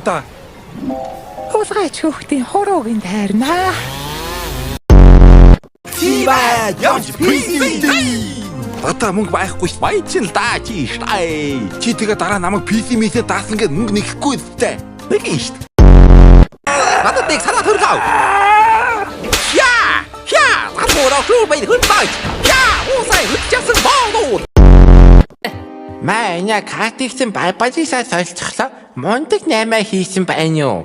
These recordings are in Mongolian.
да. Хулгайч хүүхдийн хурууг нь тайрнаа. Тибэ явж PC. Одоо мөнгө байхгүй ш. Баячин л да чи штай. Чи тэгээ дараа намайг PC мисээ даасан гэд мөнгө нэхэхгүй үстэй. Нэг юм шт. Надад нэг санаа төрлөө. Я! Я! Залхуураа шүү бай хөлбай. Я! Уусай хөтчсэн боолоо. Манай картигсэн барбалисаа солилцохлоо мундаг наймаа хийсэн байна юу?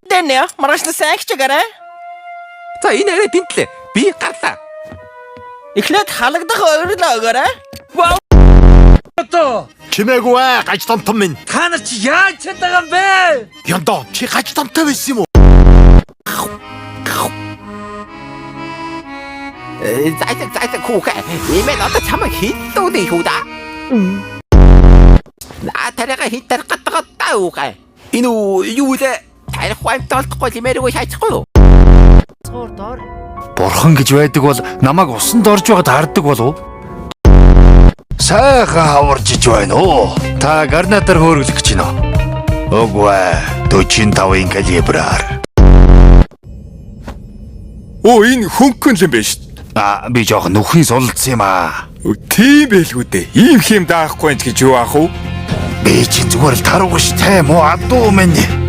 Дэнэ маргааш нь сайн хичээгээрэй. За энэ арай тэнтлээ. Би гарлаа. Эхлээд халагдах ойрлоо өгөөрэй. Одоо Чимээгүй ээ, гаж томтом минь. та нар чи яаж чаддаг юм бэ? Яндоо, чи гаж томтой байсан юм уу? За за за хүүхэ. Имэн одоо чамайг хиллүүлээ хүү да. Наа тарага хитэр гатгатаа хүүхэ. Энэ үү юу вэ? Тарих амтолдохгүй лимээргүй шаачихгүй юу? Бурхан гэж байдаг бол намайг усанд орж байгаад хардаг болов уу? Сайхан хаварж иж байна уу? Та гарнатаар хөөргөлөх гэж байна уу? Үгүй ээ, 45-ын калибраар. Оо энэ хөнгөн л юм байна шүү. Аа, би жоохон нүхийн сулцсан юм аа. Тийм байлгүй дээ. Ийм хэм даахгүй юм гэж юу аах вэ? Би чи зүгээр л тарууг ш тэ муу адуу минь.